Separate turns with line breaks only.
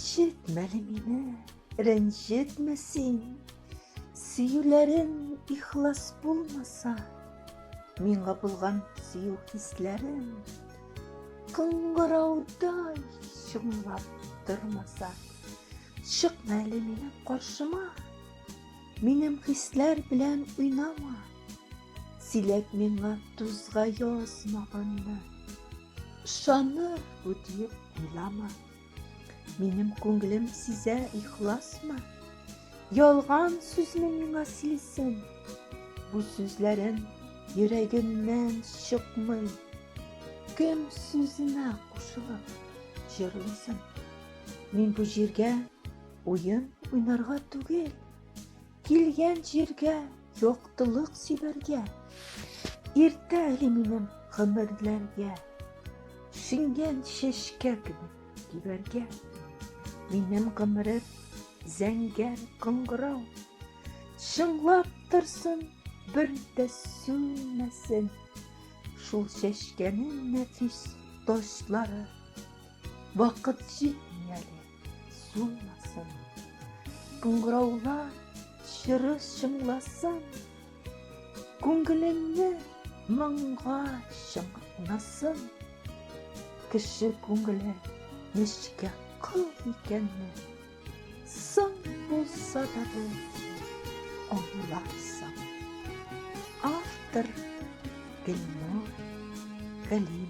Рәнҗетмә әле мине, рәнҗетмә син. Сөюләрең ихлас булмаса, миңа булган сөю хисләрең кыңгыраудай чыңлап тормаса, чыкма әле минем каршыма, минем хисләр белән уйнама. Силәк миңа тузга язмаганны. Ышаныр бу диеп уйлама. Минем күңелем сизә ихласмы? Ялган сүзме миңа сөйлисең? Бу сүзләрең йөрәгемнән чыкмый. Кем сүзенә кушылып җырлыйсың? Мин бу җиргә уен уйнарга түгел, Килгән җиргә яктылык сибәргә. Иртә әле минем гомерләргә. Шиңгән чәчкә кебек кибәргә. Минем гомерем зәңгәр кыңгырау. Чыңлап торсын, бер дә сүнмәсен. Шул чәчкәнең нәфис ташлары. Вакыт җитми әле. Сулмасын. Кыңгыраулар чыры чыңласын. Күңелеңне моңга чыңласын. Кеше күңеле нечкә кыл икәнне соң булса да бәлки аңларсың. Автор Гөлнур Галимова.